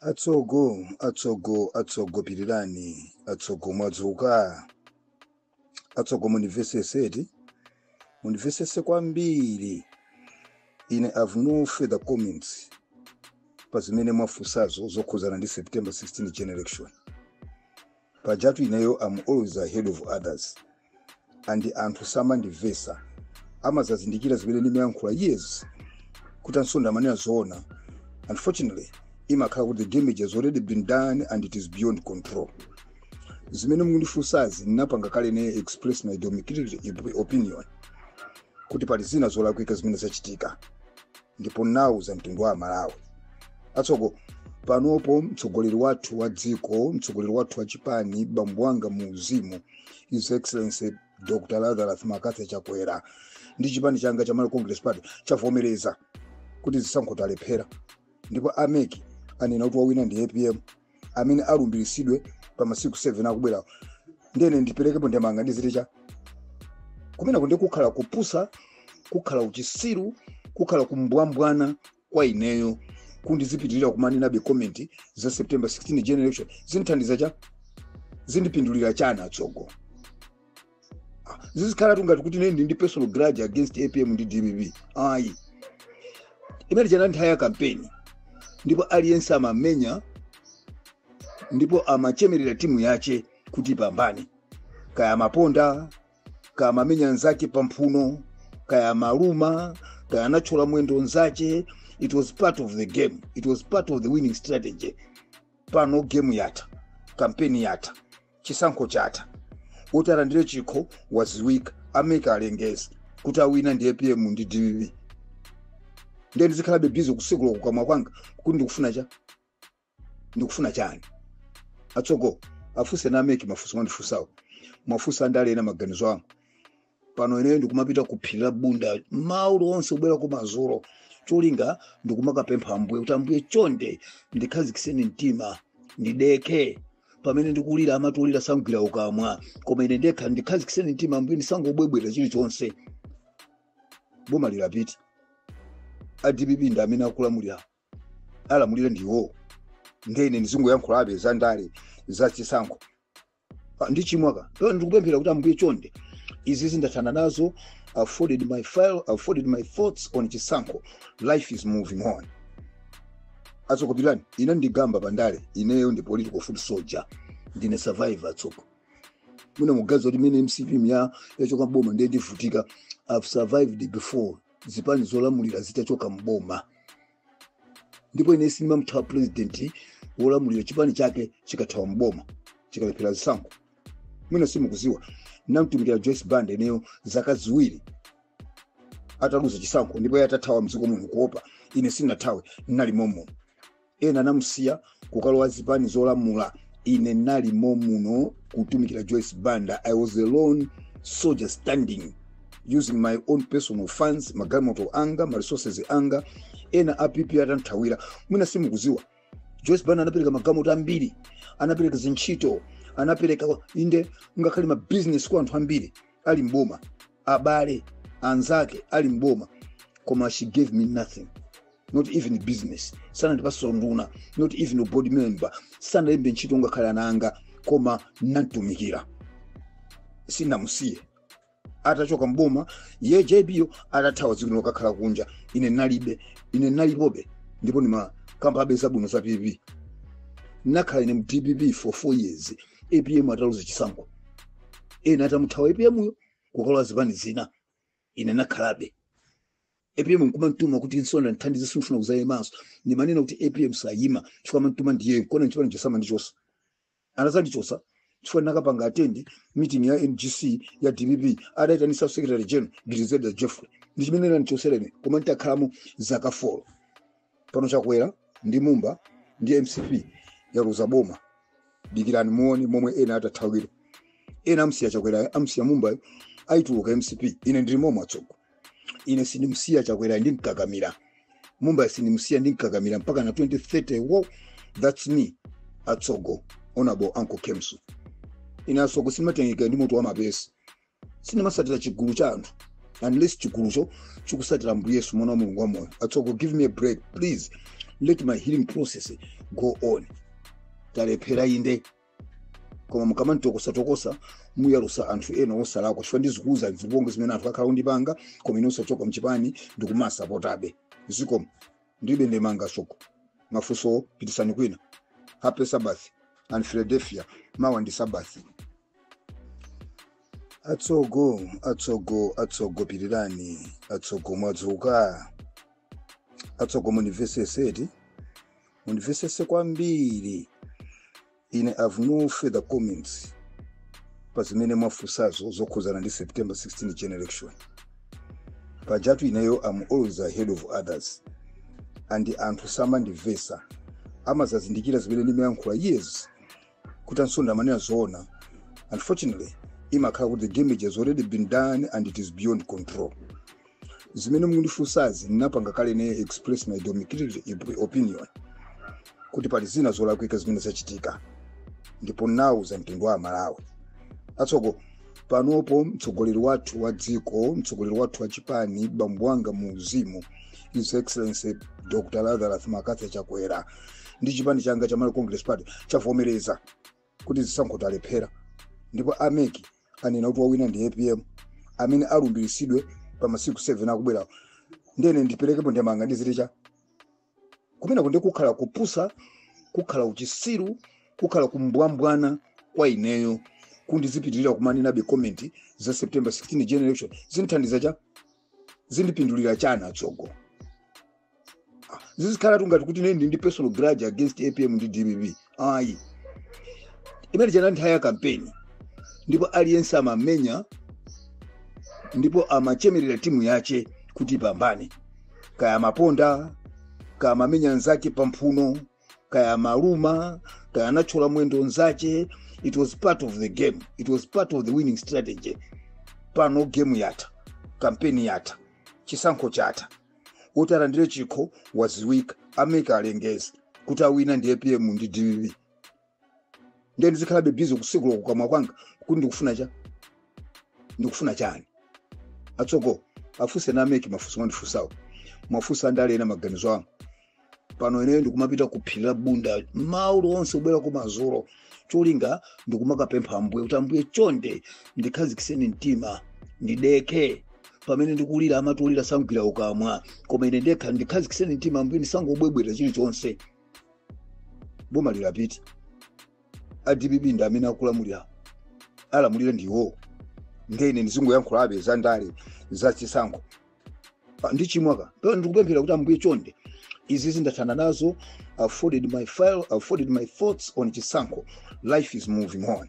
Atsogo, atsogo, atsogo, pirirani. Atsogo, mwadzuka? Atsogo, mundimveseseti, mundimvesese kwambiri. Ine have no further comments pa zimene mwafunsazo zokhuzana ndi September 16 general election. Pajatu ineyo am always ahead of others and anthu samandimvesa, amazazindikira zimene ndimayankhula years kuti ansonda amanena zoona. Unfortunately, imakhala kuti the damage has already been done and it is beyond control. Zimene mukundifunsazi ndinapanga kale ne express my democratic opinion kuti pali zina zolakwika zimene zachitika, ndipo nauza mtundu wa Malawi. Atsogo, panopo mtsogoleri wathu wa dziko, mtsogoleri wathu wa chipani, bambo wanga mu uzimu, His Excellency Dr Lazarus McCarthy Chakwera, ndi chipani changa cha Malawi Congress Party chavomereza kuti zisankho talephera, ndipo a MEC anena kuti wawina ndi APM amene alumbiritsidwe pa masiku 7 akubwerawo. Ndene ndiperekepo ndemanga ndiziti cha kumeneko ndi kukhala kupusa, kukhala uchisiru, kukhala kumbwambwana kwa ineyo kundizipitirira kumanenabe comment za September 16 general election. Zindithandiza cha? Zindipindulira chani, atsogo? Zizikhala tungati kuti ine ndi personal grudge against APM ndi DPP. Ayi, imene chana nthawi ya kampeni, ndipo aliyense amamenya ndipo amachemerera timu yache kuti ipambane, kaya amaponda, kaya amamenya nzake pamphuno, kaya amaluma, kaya anathyola mwendo nzache. It was part of the game, it was part of the winning strategy. Pano game yatha, kampeni yatha, chisankho chatha, woti alandire chikho waziwika, a MEC alengeza kuti awina ndi APM ndi DPP. Ndiye ndizikhalabe busy kusekula kukamwa kwanga kuti ndikufuna cha, ndikufuna chani? Atsogo, afunse na a MEC mafunso mwandifunsawo. Mwafunsa andale ena maganizo anga. Pano ineyo ndikumapita ku phiri la Bunda maulu onse kubwera kumadzulo, cholinga ndikumakapempha Ambuye kuti, "Ambuye, chonde ndikhazikiseni mtima, ndideke." Pamene ndikulira, amatulira sangwira ukamwa, koma ine ndekha, ndikhazikiseni mtima Ambuye, ndisangobwebwera chilichonse. Boma lilapita, a DPP ndi amene akulamulira, alamulira ndiwo. Ndene ndizingoyankhulabe za ndale za chisankho. Ah, ndi chimwaka ndikupemphera kuti, "Ambuye, chonde, izi zindathana nazo. I've folded my file, I've folded my thoughts on chisankho. Life is moving on." Atsogopirani, ine ndigamba pandale, ineyo ndi political foot soldier, ndine survivor. Atsoko, mwina mugaza kuti mene MCP ya yachoka mboma ndiye ndivutika. I've survived before zipani zolamulira zitachoka mboma, ndipo ine sindimamuthawa president wolamulira chipani chake chikathawa mboma, chikalephera zisankho. Mwina simukuziwa, namtumikira Joyce Banda ineyo zaka 2 ataluza chisankho, ndipo iye atathawa mdziko muno kuopa, ine sindinathawe, ndinali momo. Ena anamusiya kukalowa zipani zolamula, ine nali momuno kutumikira Joyce Banda. I was a lone soldier standing using my own personal funds, magalimoto anga, ma resources anga. Ena a PP atanthawira, mwina simukuziwa, Joyce Banda anapereka magalimoto ambiri, anapereka zintchito, anapereka inde ngakhale mabizinesi kwa anthu ambiri ali mboma, abale anzake ali mboma, koma she gave me nothing, not even business. Sanandipasa nduna, not even a board member, sanalembe ntchito ngakhale ananga, koma nantumikira, sinamusiye. Atachoka mboma ye JByo, atathawa dziko lino kakhala kunja, ine nalibe, ine nalipobe, ndipo ndimakambabe zabwino za PP. Nakhala ine mu DPP for 4 years APM ataluza chisankho. Ena atamuthawa APM yo kukalowa zipani zina, ine nakhalabe. APM nkumantuma kuti, "Nsonda, nthandize, sindifuna kuzayimanso." Ndimanena kuti APM sayima chifukwa amantuma ndiye kona chipani chosama ndichosa, anazandichosa chifukwa ndinakapanga attend meeting ya NGC ya DPP, adaitanisa secretary general Griselda Jeffrey. Ndi chimene nandichosera ine, koma nditakhalamo zaka 4. Pano Chakwera ndi Mumba ndi MCP yaluza boma, dikirani muone momwe ena atathawira. Ena amsiya Chakwera, amsiya Mumbayo, aituluka MCP. Ine ndili momwe, atsogo. Ine sindimsiya Chakwera, ndinkakamira. Mumba sindimsiya, ndinkakamira mpaka na 2030. Wo, that's me, atsogo, Honorable Uncle Kemsu. Ine, atsogo, sindimatengeka ndi moto wa mapesi, sindimasatira chigulu cha anthu unless chigulucho chikusatira Ambuye Yesu, mwana wa Mulungu wamoyo. Atsogo, give me a break, please. Let my healing process go on. Talephera inde, koma mukamantokosatokosa muyalusa anthu ena osalakwa, chifukwa ndizikuuza zipongwe zimene anthu akhala kundipanga, koma ine osachoka mchipani, ndikumasapotabe. Zikomo, ndilibe ndemanga soko. Mafunso pitisani kwina. Happy Sabbath and Philadelphia, mawa ndi Sabbath. Atsogo, atsogo, atsogo, pirirani. Atsogo, mwadzuka? Atsogo, mundimveseseti, mundimvesese kwambiri. Ine have no further comments pa zimene mwafunsazo zokhuzana ndi September 16 general election. Pajatu ineyo am always ahead of others, and anthu samandimvesa, amazazindikira zimene ndimayankhula years kuti ansonda amanena zoona. Unfortunately, imakhala kuti the damage has already been done and it is beyond control. Zimene mukundifunsazi ndinapanga kale ne express my democratic opinion kuti pali zina zolakwika zimene zachitika, ndipo nauza mtundu wa Malawi. Atsogo, panopo mtsogoleri wathu wa dziko, mtsogoleri wathu wa chipani, bambo wanga mu uzimu, His Excellency Dr Lazarus McCarthy Chakwera, ndi chipani changa cha Malawi Congress Party chavomereza kuti zisankho talephera, ndipo a MEC anena kuti wawina ndi APM amene alumbiritsidwe pa masiku 7 akubwerawo. Ndene ndiperekepo ndemanga ndiziti kumeneko ndi kukhala kupusa, kukhala uchisiru, kukhala kumbwambwana kwa ineyo kundizipitirira kumanena comment za September 16 general election. Zindithandiza cha? Zindipindulira chani, atsogo? Zizikhala tungati kuti ine ndi personal grudge against APM ndi DPP. Ayi, imene chana nthawi ya kampeni, ndipo aliyense amamenya ndipo amachemerera timu yache kuti ipambane, kaya amaponda, kaya amamenya nzake pamphuno, kaya amaluma, kaya anathyola mwendo nzache. It was part of the game, it was part of the winning strategy. Pano game yatha, kampeni yatha, chisankho chatha, woti alandire chikho waziwika. A MEC alengeza kuti awina ndi APM ndi DPP. Ndiye ndizikhalabe busy kusikula kukamwa kwanga kuti ndikufuna cha, ndikufuna chani? Atsogo, afuse na a MEC mafunso mwandifunsawo. Mwafunsa andale ena maganizo anga. Pano ineyo ndikumapita ku phiri la Bunda maulu onse kubwera kumadzulo, cholinga ndikumakapempha Ambuye kuti, "Ambuye, chonde ndikhazikiseni mtima, ndidekhe." Pamene ndikulira, amatulira sangwira ukamwa, koma ine ndekha, ndikhazikiseni mtima Ambuye, ndisangobwebwera chilichonse. Boma lilapita, a DPP ndi amene akulamulira, alamulira ndiwo. Ndene ndizingoyankhulabe za ndale za chisankho. Ah, ndi chimwaka pero ndikupemphera kuti, "Ambuye, chonde, izi zindathana nazo. I've forwarded my file, I've forwarded my thoughts on chisankho. Life is moving on."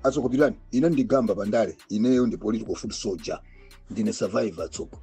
Atsogopirani, ine ndigamba pandale, ineyo ndi political foot soldier, ndine survivor. Atsoko,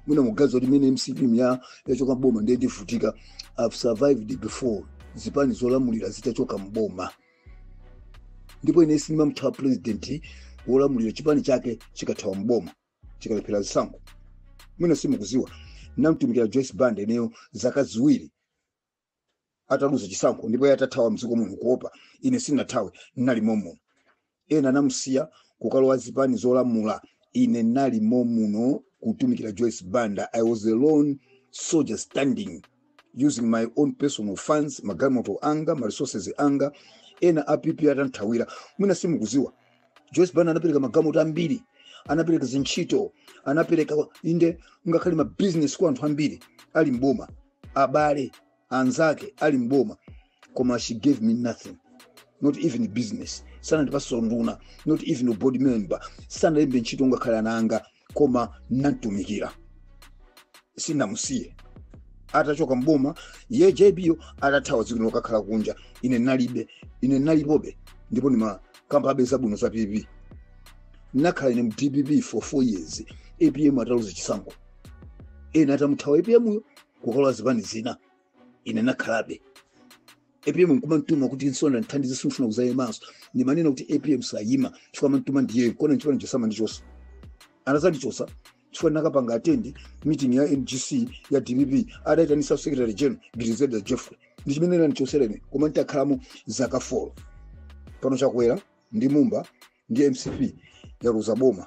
mwina mugazi kuti mene MCP ya yachoka mboma ndiye ndivutika. I've survived before zipani zolamulira zitachoka mboma, ndipo ine sindimamuthawa president wolamulira chipani chake chikathawa mboma, chikalephera zisankho. Mwina simukuziwa, namtumikira Joyce Banda ineyo zaka 2 ataluza chisankho, ndipo iye atathawa mdziko muno kuopa, ine sindinathawe, ndinali momuno. Ena anamusiya kukalowa zipani zolamula, ine nali momuno kutumikira Joyce Banda. I was a lone soldier standing using my own personal funds, magalimoto anga, ma resources anga. Ena a PP atanthawira, mwina simukuziwa, Joyce Banda anapereka magalimoto ambiri, anapereka zintchito, anapereka inde ngakhale ma business kwa anthu ambiri ali mboma, abale anzake ali mboma, koma she gave me nothing, not even business. Sanandipasa nduna, not even a board member, sanalembe ntchito ngakhale ananga, koma nantumikira, sinamusiye. Atachoka mboma ye JByo, atathawa dziko lokakhala kunja, ine nalibe, ine nalipobe, ndipo ndimakampabe zabwino za PP. Nakhala ine mu DPP for 4 years APM ataluza chisankho, ena atamuthawa APM yo kukalowa zipani zina, ine nakhalabe. APM nkumantuma kuti, "Nsonda, nthandize, simfuna kuzayimanso." Ndimanena kuti APM sayima chifukwa amantuma ndiye kona nchipani chosama ndichosa, anazandichosa chifukwa ndinakapanga attend meeting ya NGC ya DPP, adaitanisa secretary general Griselda Jeffrey, ndi chimene nandichosera ine, koma nditakhalamo zaka 4. Pano Chakwera ndi Mumba ndi MCP yaluza boma.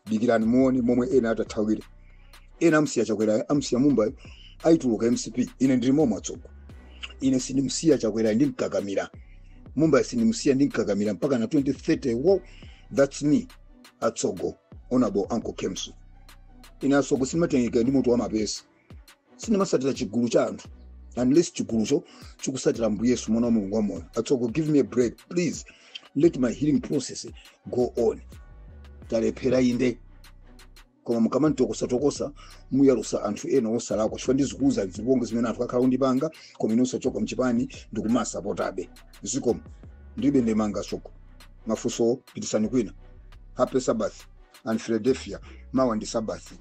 Dikirani muone momwe ena atathawire. Ena amsiya Chakwera, amsiya Mumbayo, Aituluka MCP, ine ndili momwe. Atsogo, ine sindimsiya Chakwera, ndimkakamira. Mumba sindimsiya, ndimkakamira mpaka na 2030. Wo, that's me, atsogo, Honorable Uncle Kemsu. Ine atsogo sindimatengeka ndi mutu wa mapesi, sindimasatira chigulu cha anthu unless chigulucho chikusatira Mbuye Yesu, mwana wa Mulungu wa moyo. Atsogo, give me a break, please. Let my healing process go on. Talephera inde, koma mukamantokosatokosa muyalusa anthu ena osalakwa, chifukwa ndizikuuza zipongwe zimene anthu akhala kundipanga, koma ine osachoka mchipani, ndikumasapotabe. Zikomo, ndilibe ndemanga. Soko mafunso pitisani kwina. Happy Sabbath and Philadelphia, mawa ndi Sabbath.